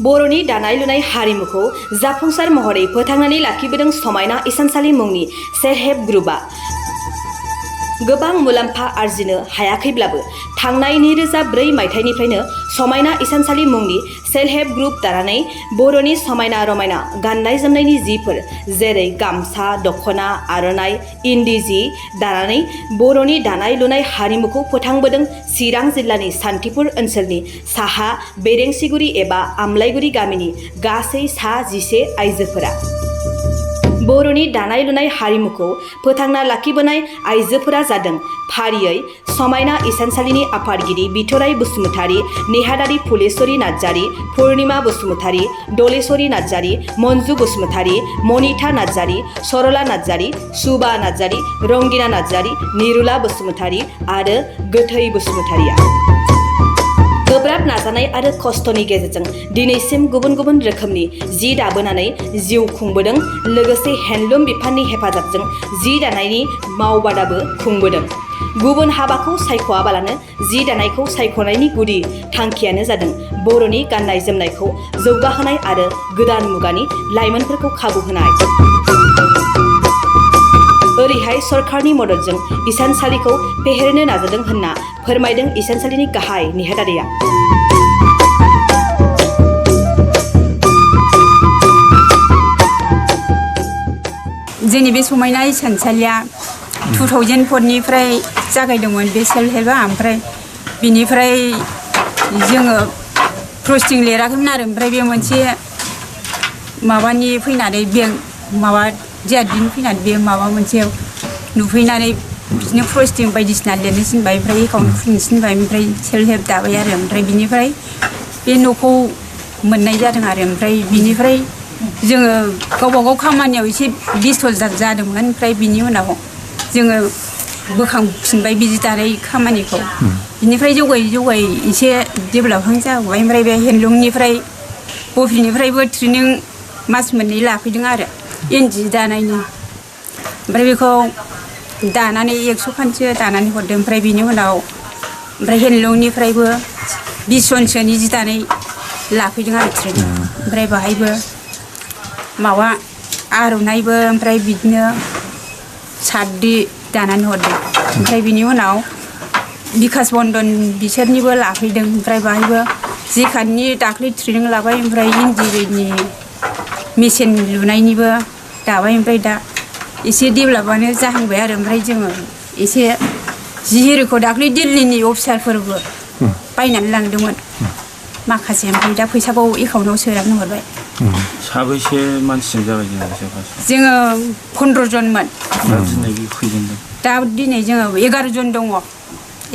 बर'नि दानाय लुनाय हारिमुखौ जाफुंसार महरै फोथांनानै लाखिबोदों समायना इसानसालि मुंनि सेल्फ हेल्प ग्रुपआ गोबां मुलाम्फा आर्जिनो हायाखैब्लाबो थांनाय 2004 मायथाइनिफ्रायनो समायना इसानसालि मुंनि सेल्फ हेल्प ग्रुप दानानै बर'नि समायना रमायना गाननाय जोमनायनि जिफोर जेरै गामसा, दख'ना, आर'नाइ, इन्दि जि दानानै बर'नि दानाय लुनाय हारिमुखौ फोथांबोदों चिरां जिल्लानि सान्थिपुर ओनसोलनि साहा बेरेंसिगुरि एबा आमलायगुरि गामिनि गासै सा 11 आइजोफोरा। बर'नि दानाय लुनाय हारिमुखौ फोथांना लाखिबोनाय आइजोफोरा जादों फारियै समायना इसानसालिनि आफादगिरि बिथराइ बसुमतारी, नेहादारि फुलेश्वरी नार्जारी, पुर्णिमा बसुमतारी, दलेश्वरी नार्जारी, मन्जु बसुमतारी, मनिता नार्जारी, सरला नार्जारी, सुबा नार्जारी, रंगिना नार्जारी, निरुला बसुमतारी आरो गोथै बसुमतारीया गोब्राब नाजानाय आरो खस्थ'नि गेजेरजों दिनैसिम गुबुन गुबुन रोखोमनि जि दाबोनानै जिउ खुंबोदों। लोगोसे हेन्डलुम बिफाननि हेफाजाबजों जि दानायनि मावबादाबो खुंबोदों। गुबुन हाबाखौ सायख'आबालानो जि दानायखौ सायख'नायनि गुदि थांखियानो जादों बर'नि गाननाय जोमनायखौ जौगाहोनाय आरो गोदान मुगानि लाइमोनफोरखौ खाबु होनाय। ओरैहाय सरकारनि मददजों इसानसालिखौ फेहेरनो नाजादों होनना फोरमायदों इसानसालिनि गाहाय नेहादारिया। जोंनि बे समायना इसानसालिया 2004निफ्राय जागायदोंमोन बे सेल्फ हेल्पआ। ओमफ्राय बिनिफ्राय जोङो प्रस्टिं लिराखैमोन आरो ओमफ्राय बे मोनसे माबानि फैनानै बेंक माबा जेआरबिनि फैनानै बे माबा मोनसे नुफैनानै बिदिनो प्रस्टिं बायदिसिना लिरनो थिनबाय, ओमफ्राय एकाउन्ट खुलिनो थिनबाय, ओमफ्राय सेल्फ हेल्प दाबाय आरो ओमफ्राय बिनिफ्राय बे न'खौ मोननाय जादों आरो ओमफ्राय बिनिफ्राय जोङो गावबा गाव खामानियाव एसे बेस्थ' जादोंमोन। ओमफ्राय बिनि उनाव जोङो बोखांफिनबाय बिदि दानाय खामानिखौ। बिनिफ्राय जौगायै एसे डेभेलपहां जाबोबाय। ओमफ्राय बे हेन्डलुमनिफ्राय बफिनिफ्रायबो ट्रेनिं मास मोननै लाफैदों आरो इन्दि दानायनि। ओमफ्राय बेखौ दानानै 100 खानसो दानानै हरदों। ओमफ्राय बिनि उनाव ओमफ्राय हेन्डलुमनिफ्रायबो 20 जनसोनि जि दानाय लाफैदों आरो ट्रेनिं। ओमफ्राय बाहायबो माबा आर'नाइबो ओमफ्राय बिदिनो साद्रि दानानै हरदों। ओमफ्राय बिनि उनाव बिकास बन्दन बिसोरनिबो लाफैदों। ओमफ्राय बाहायबो जेकाटनि दाख्लै ट्रेनिं लाबाय। ओमफ्राय इन्दिनि मेचिन लुनायनिबो दाबाय। ओमफ्राय दा एसे डेभेलपआनो जाहांबाय आरो ओमफ्राय जोङो एसे जि एरिखौ दाख्लै दिल्लीनि अफिसारफोरबो बायनानै लांदोंमोन माखासे। ओमफ्राय दा फैसाखौ एकाउन्टाव सोनानै हरबाय। साबैसे मानसिजों जाबाय जोङो 15 जनमोन। दा दिनै जोङो 11 जन दङ।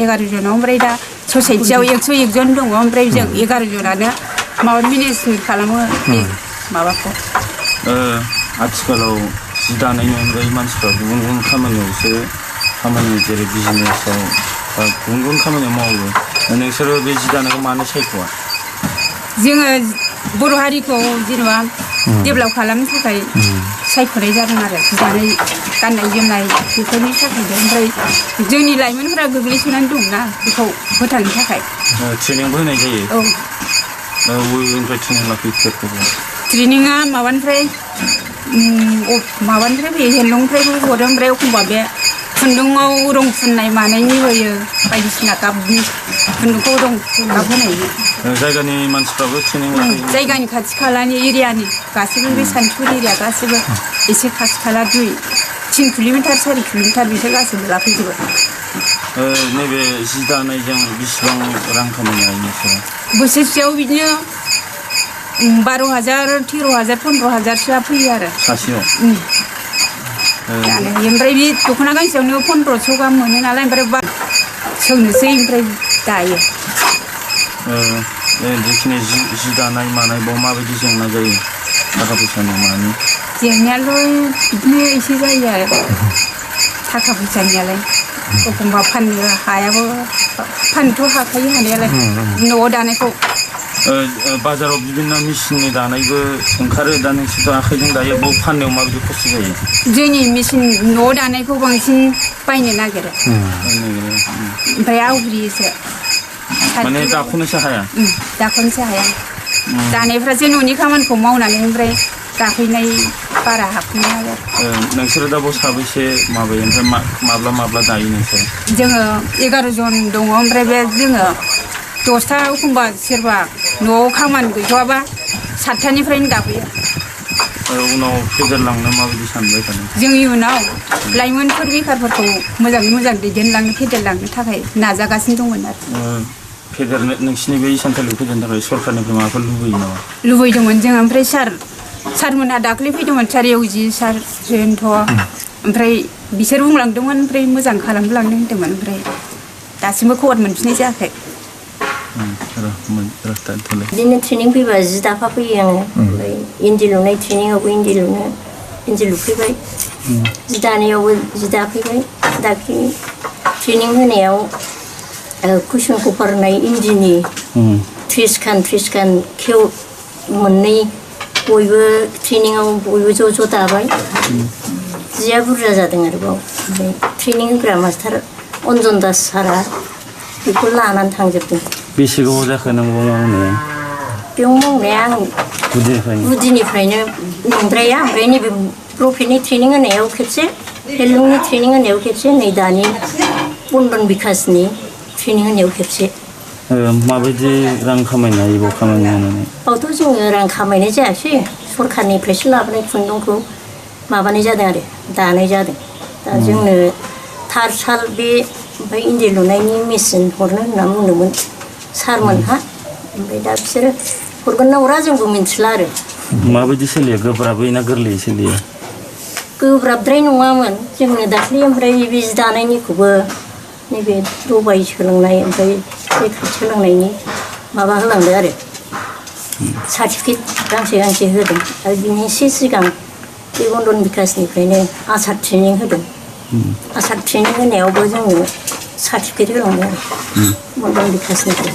11 जनाव ओमफ्राय दा ससाइटियाव 101 जन दङ। ओमफ्राय जों 11 जनानो माबा मेनेजमेन्ट खालामो बे माबाखौ। आथिखालाव जि दानायनि अनगायै मानसिफ्रा गुबुन गुबुन खामानियावसो जेरै बिजनेसाव बा गुबुन गुबुन खामानियाव मावो। नोंसोरो बे जि दानायखौ मानो सायख'आ? जोङो बर' हारिखौ जेनेबा डेभेलप खालामनो थाखाय सायख'नाय जादों आरो जि दानाय गाननाय जोमनाय बेफोरनि थाखायनो। ओमफ्राय जोंनि लाइमोनफोरा गोग्लैसोनानै दंना बेखौ फोथांनो थाखाय ट्रेनिंबो होनाय जायो। औ। बबेनिफ्राय ट्रेनिं लाफैखो? ट्रेनिंआ माबानिफ्राय फैयो, हेन्डलुमनिफ्रायबो हरो। ओमफ्राय एखमबा बे खुन्दुङाव रं फुननाय मानायनि होयो, बायदिसिना गाबनि खुन्दुंखौ रं गाब होनायनि। जायगानि मानसिफ्राबो ट्रेनिं लाफैयो? जायगानि खाथि खालानि एरियानि गासैबो बे सान्थिपुर एरिया गासैबो एसे खाथि खाला 3 किल'मिटार 4 किल'मिटार बिसोर गासैबो लाफैजोबो। नैबे जि दानायजों बेसेबां रां खामायनो हायो नोंसोरो? बोसोरसेयाव बिदिनो 12,000, 13,000, 15,000सोआ फैयो आरो सासेयाव। ओमफ्राय बे दख'ना गांसेयावनो 1500 गाहाम मोनो नालाय। ओमफ्राय सोंनोसै ओमफ्राय दायो। जिखिनि जि दानाय मानाय बाव माबायदि जेंना जायो थाखा फैसानि मानि? जेंनायाल' बिदिनो एसे जायो आरो थाखा फैसानियालाय। एखमबा फाननो हायाबो, फाननोथ' हाखायो हानायालाय न'आव दानायखौ। बाजाराव बिभिन्न मेचिननि दानायबो ओंखारो, दा नोंसोरथ' आखाइजों दायो, बाव फाननायाव माबायदि खस्थ' जायो? जोंनि मेचिन न'आव दानायखौ बांसिन बायनो नागिरो। ओमफ्राय आवग्रियोसो। माने दाख'नोसो हाया? दाख'नोसो हाया। दानायफ्रासो न'नि खामानिखौ मावनानै ओमफ्राय दाफैनाय बारा हाबफैनाय आरो नोंसोरो दा बाव साबैसे माबायो ओमफ्राय माब्ला माब्ला दायो नोंसोर जोङो 11 जन दङ ओमफ्राय बे जोङो 10था एखमबा सोरबा न'आव खामानि गैथ'वाबा 7थानिफ्रायनो दाफैयो उनाव फेदेरलांनो माबायदि सानबाय थादों जों इयुनाव लाइमोनफोर बेखारफोरखौ मोजाङै मोजां दैदेनलांनो फेदेरलांनो थाखाय नाजागासिनो दंमोन आरो फेदेरनो नोंसिनि बे इसानसालिखौ फेदेरनो थाखाय सरकारनिफ्राय माबाफोर लुबैयो नामा लुबैदोंमोन जों ओमफ्राय सारमोनहा दाख्लै फैदोंमोन सार एवजि सार जयन्त ओमफ्राय बिसोर बुंलांदोंमोन ओमफ्राय मोजां खालामलांनो होनदोंमोन ओमफ्राय दासिमबो खबर मोनफिननाय जायाखै बिदिनो ट्रेनिं फैबा जि दाफा फैयो आङो ओमफ्राय इन्दि लुनाय ट्रेनिंआवबो इन्दि लुफैबाय जि दानायावबो जि दाफैबाय दाख्लै ट्रेनिं होनायाव कुइसन कभार होनाय इन्दिनि 30 खान खेव मोननै बयबो ट्रेनिंआव बयबो ज' दाबाय जिया बुरजा जादों आरोबाव ओमफ्राय ट्रेनिं होग्रा मास्टार अन्जन दास सारा बेखौ लानानै थांजोबदों बेसे गोबाव जाखो नों मावनाया बेयाव मावनाया आं गुदिनिफ्रायनो नंद्राया ओमफ्राय नैबे प्रफिटनि ट्रेनिं होनायाव खेबसे हेलुंनि ट्रेनिं होनायाव खेबसे नै दानि बन्दन बिकासनि ट्रेनिं होनायाव खेबसे माबायदि रां खामायनो हायो बाव खामानि मावनानै बावथ' जोङो रां खामायनाय जायासै सरखारनिफ्रायसो लाबोनाय खुन्दुंखौ माबानाय जादों आरो दानाय जादों दा जोंनो थार साल बे ओमफ्राय इन्दि लुनायनि मेचिन हरनो होनना बुंदोंमोन सारमोनहा ओमफ्राय दा बिसोरो हरगोन ना हरा जोंबो मिन्थिला आरो माबायदि सोलियो गोब्राबै ना गोरलैयै सोलियो गोब्राबद्राय नङामोन जोंनो दाख्लै ओमफ्राय बे जि दानायनिखौबो नैबे दबाइ सोलोंनाय ओमफ्राय लेखा सोलोंनायनि माबा होलांदो आरो सार्टिफिकेट गांसे होदों आरो बिनि एसे सिगां बे बन्दन बिकासनिफ्रायनो आसार ट्रेनिं होदों आसार ट्रेनिं होनायावबो जोंनो सार्टिफिकेट होलांदों आरो बन्दन बिकासनिफ्राय